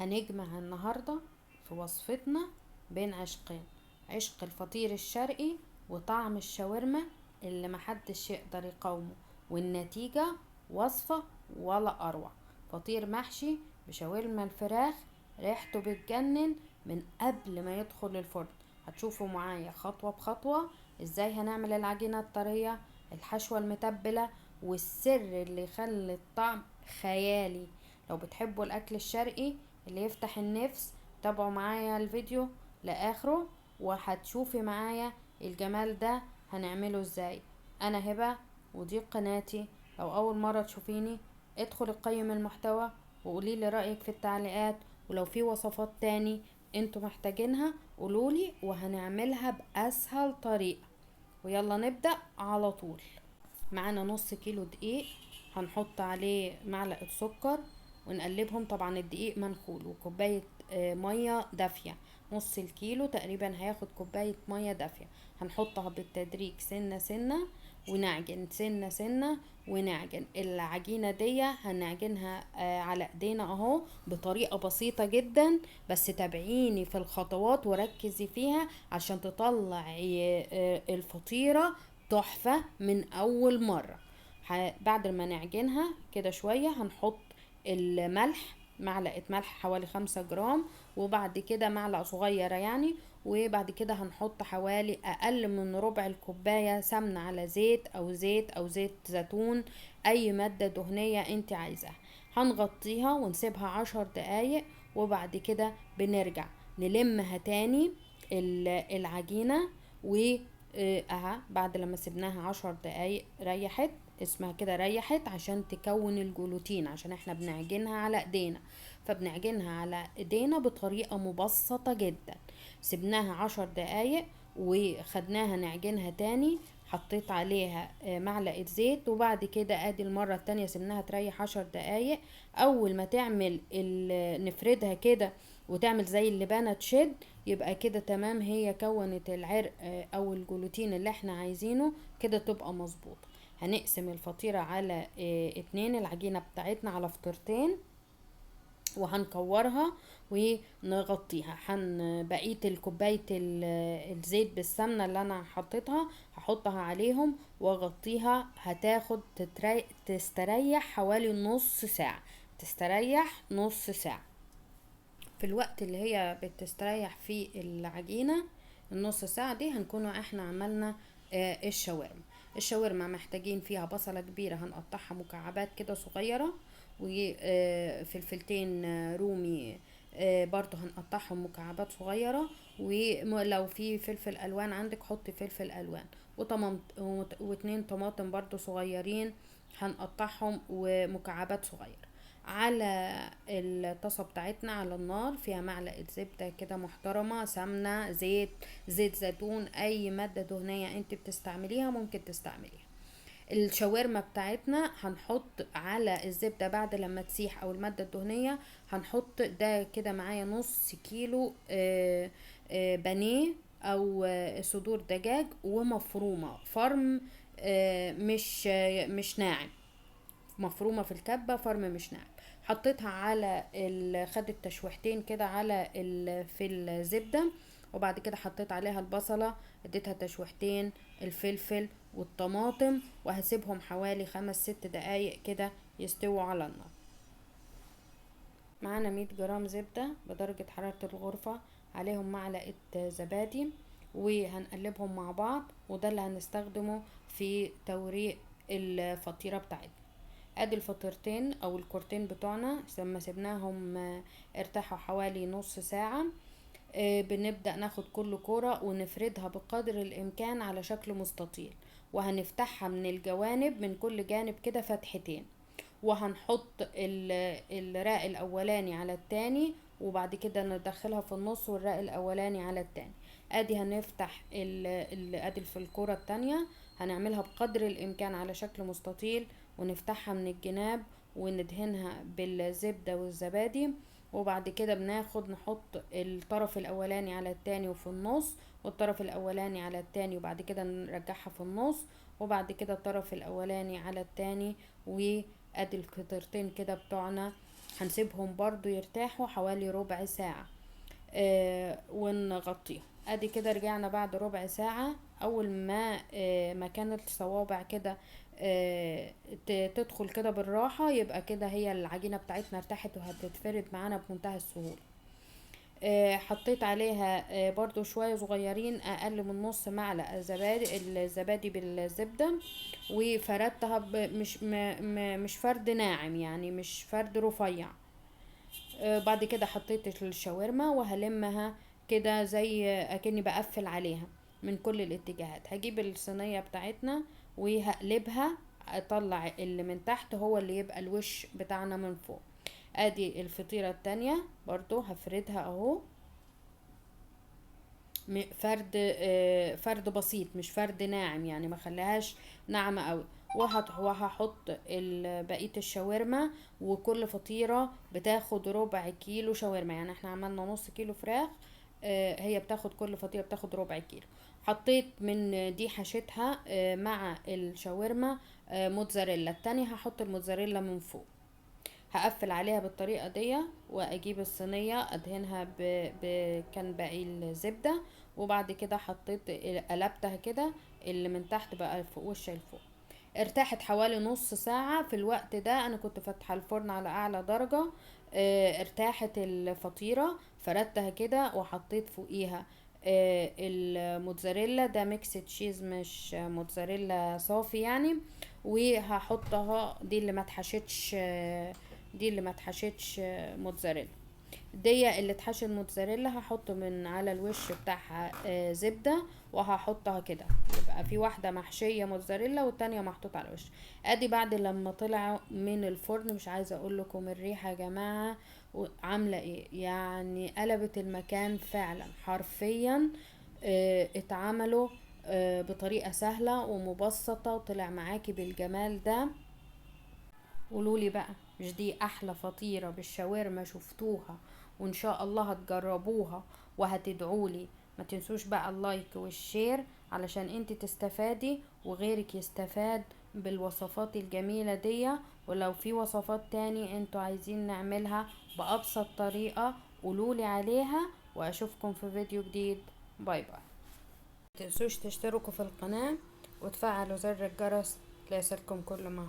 هنجمع النهاردة في وصفتنا بين عشقين، عشق الفطير الشرقي وطعم الشاورما اللي محدش يقدر يقاومه، والنتيجة وصفة ولا أروع. فطير محشي بشاورما الفراخ، ريحته بتجنن من قبل ما يدخل الفرن. هتشوفوا معايا خطوة بخطوة ازاي هنعمل العجينة الطرية، الحشوة المتبلة، والسر اللي يخلي الطعم خيالي. لو بتحبوا الاكل الشرقي اللي يفتح النفس تابعوا معايا الفيديو لاخره وهتشوفي معايا الجمال ده هنعمله ازاي. انا هبة ودي قناتي، لو اول مرة تشوفيني ادخلي قيم المحتوى وقولي لي رأيك في التعليقات، ولو في وصفات تاني انتوا محتاجينها قولولي وهنعملها بأسهل طريقة. ويلا نبدأ على طول. معانا نص كيلو دقيق، هنحط عليه معلقة سكر ونقلبهم. طبعا الدقيق منخول، وكوباية مية دافية، نص الكيلو تقريبا هياخد كوباية مية دافية. هنحطها بالتدريج سنة سنة ونعجن سنة سنة ونعجن العجينة دي. هنعجنها على ايدينا اهو بطريقة بسيطة جدا، بس تابعيني في الخطوات وركزي فيها عشان تطلعي الفطيرة تحفة من اول مرة. بعد ما نعجنها كده شوية هنحط الملح، معلقة ملح حوالي 5 جرام، وبعد كده معلقة صغيرة يعني، وبعد كده هنحط حوالي اقل من ربع الكوباية سمنة على زيت او زيت او زيت زيتون، اي مادة دهنية انت عايزاها. هنغطيها ونسيبها 10 دقايق، وبعد كده بنرجع نلمها تاني العجينة. و اها بعد لما سيبناها 10 دقايق ريحت، اسمها كده ريحت عشان تكون الجلوتين، عشان احنا بنعجنها على ايدينا، فبنعجنها على ايدينا بطريقة مبسطة جدا. سيبناها 10 دقايق وخدناها نعجنها تاني، حطيت عليها معلقة زيت، وبعد كده ادي المرة التانية سيبناها تريح 10 دقايق. اول ما تعمل نفردها كده وتعمل زي اللبانة تشد، يبقى كده تمام، هي كونت العرق او الجلوتين اللي احنا عايزينه، كده تبقى مظبوطة. هنقسم الفطيرة على 2، العجينة بتاعتنا على فطيرتين، وهنكورها ونغطيها. بقية الكوباية الزيت بالسمنة اللي انا حطيتها هحطها عليهم واغطيها. هتاخد تستريح حوالي نص ساعة، تستريح نص ساعة. في الوقت اللي هي بتستريح فيه العجينة النص ساعة دي هنكون احنا عملنا الشاورما. الشاورما محتاجين فيها بصلة كبيرة هنقطعها مكعبات كده صغيرة، وفلفلتين رومي برضو هنقطعهم مكعبات صغيرة، ولو في فلفل ألوان عندك حطي فلفل ألوان، واتنين طماطم برضو صغيرين هنقطعهم ومكعبات صغيرة. على الطاسة بتاعتنا على النار فيها معلقة زبدة كده محترمة، سمنة، زيت، زيت زيتون، أي مادة دهنية انت بتستعمليها ممكن تستعمليها. الشاورما بتاعتنا هنحط على الزبدة بعد لما تسيح أو المادة الدهنية، هنحط ده كده معايا نص كيلو بانيه أو صدور دجاج ومفرومة فرم، مش ناعم، مفرومة في الكبة فرم مش ناعم. حطيتها على خدت تشويحتين كده على في الزبدة، وبعد كده حطيت عليها البصلة، اديتها تشويحتين، الفلفل والطماطم، وهسيبهم حوالي 5-6 دقايق كده يستووا على النار. معانا 100 جرام زبدة بدرجة حرارة الغرفة، عليهم معلقة زبادي، وهنقلبهم مع بعض، وده اللي هنستخدمه في توريق الفطيرة بتاعتنا. ادي الفطيرتين او الكورتين بتوعنا لما سيبناهم ارتاحوا حوالي نص ساعة. بنبدأ ناخد كل كورة ونفردها بقدر الامكان على شكل مستطيل، وهنفتحها من الجوانب من كل جانب كده فتحتين، وهنحط الراق الاولاني على التاني، وبعد كده ندخلها في النص والراق الاولاني على التاني. ادي هنفتح ادي في الكورة التانية هنعملها بقدر الامكان على شكل مستطيل، ونفتحها من الجناب وندهنها بالزبدة والزبادي، وبعد كده نحط الطرف الاولاني على التاني وفي النص، والطرف الاولاني على التاني، وبعد كده نرجعها في النص، وبعد كده الطرف الاولاني على التاني. وادي القطرتين كده بتوعنا هنسيبهم برضو يرتاحوا حوالي ربع ساعة ونغطيهم. ادي كده رجعنا بعد ربع ساعة. اول ما مكان الصوابع كده تدخل كده بالراحة، يبقى كده هي العجينة بتاعتنا ارتاحت وهتتفرد معانا بمنتهى السهولة. حطيت عليها برضو شوية صغيرين، اقل من نص معلقة الزبادي بالزبدة، وفردتها مش فرد ناعم، يعني مش فرد رفيع. بعد كده حطيت الشاورما وهلمها كده زي اكني بقفل عليها من كل الاتجاهات. هجيب الصينية بتاعتنا وهقلبها، اطلع اللي من تحت هو اللي يبقى الوش بتاعنا من فوق. ادي الفطيرة التانية برضو هفردها اهو، فرد بسيط مش فرد ناعم، يعني ما خليهاش ناعمة قوي. وهحط بقية الشاورما، وكل فطيرة بتاخد ربع كيلو شاورما، يعني احنا عملنا نص كيلو فراخ، هي بتاخد كل فطيرة بتاخد ربع كيلو. حطيت من دي حشيتها، مع الشاورما، موتزاريلا. التانية هحط الموتزاريلا من فوق، هقفل عليها بالطريقة دي، واجيب الصينية ادهنها كان باقي الزبدة، وبعد كده قلبتها كده اللي من تحت بقى فوق وش لفوق. ارتاحت حوالي نص ساعة. في الوقت ده انا كنت فاتحة الفرن على اعلى درجة. ارتاحت الفطيرة، فردتها كده وحطيت فوقيها، الموتزاريلا، ده mix cheese مش موتزاريلا صافي يعني، وهحطها دي اللي ما اتحشتش، دي اللي ما اتحشتش موتزاريلا، دي اللي اتحشت موتزاريلا هحط من على الوش بتاعها، زبدة، وهحطها كده، يبقى في واحدة محشية موتزاريلا والتانية محطوطة على الوش. ادي بعد لما طلع من الفرن، مش عايزة اقول لكم الريحة يا جماعة عاملة ايه، يعني قلبت المكان فعلا حرفيا. اتعملوا، بطريقة سهلة ومبسطة وطلع معاكي بالجمال ده. قولولي بقى مش دي احلى فطيرة بالشاورما شفتوها؟ وان شاء الله هتجربوها وهتدعولي. ما تنسوش بقى ال like وال share علشان انت تستفادي وغيرك يستفاد بالوصفات الجميلة دي. ولو في وصفات تاني انتوا عايزين نعملها بأبسط طريقة قولولي عليها، واشوفكم في فيديو جديد. bye bye. ما تنسوش تشتركوا في القناة وتفعلوا زر الجرس ليصلكم كل ما هو